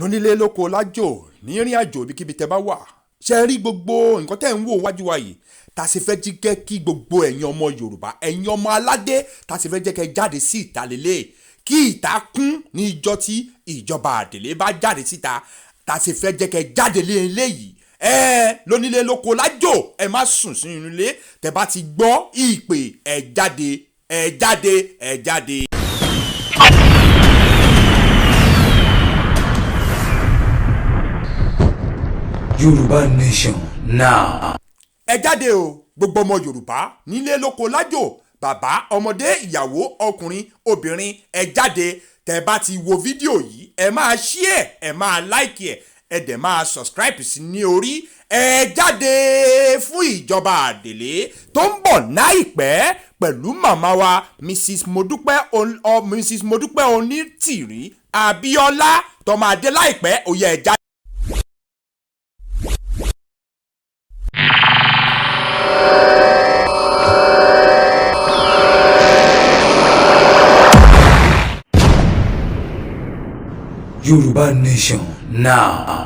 Lónílé lóko lájò, ní ìrìn àjò, ibikíbi tẹ́ bá wà, ṣe rí gbogbo nǹkan tẹ́ ń wò wájú wa yìí, tá a sì fẹ́ jíkẹ́ kí gbogbo ẹ̀yin ọmọ Yorùbá, ẹ̀yin ọmọ aládé, tá a sì fẹ́ jẹ́ kẹ́ jáde sí ìta lélẹ̀, kí ìta kún ní ìjọ tí ìjọba àdèlé bá jáde síta, tá a sì fẹ́ jẹ́ kẹ́ jáde lé eléyìí. Ẹ lónílé lóko lájò, ẹ má sùn sínú ilé. Tẹ́ bá ti gbọ́ ìpè, ẹ jáde, ẹ jáde, ẹ jáde. Yorùbá Nation now. Ẹ jáde o, gbogbo ọmọ Yorùbá nílé lóko lájò, bàbá, ọmọdé, ìyàwó, ọkùnrin, obìnrin, ẹ jáde. Tẹ́ bá ti wo fídíò yìí, ẹ máa share, ẹ máa like ẹ, ẹ dẹ̀ máa subscribe sí ní orí. Ẹ jáde fún ìjọba àdèlé tó ń bọ̀ láìpẹ́ pẹ̀lú màmá wa Mrs Modúpẹ́, Mrs Modúpẹ́ Onítìrí Abíọ́lá tó máa dé láìpẹ́. Ó yẹ, ẹ jáde. Yorùbá Nation now.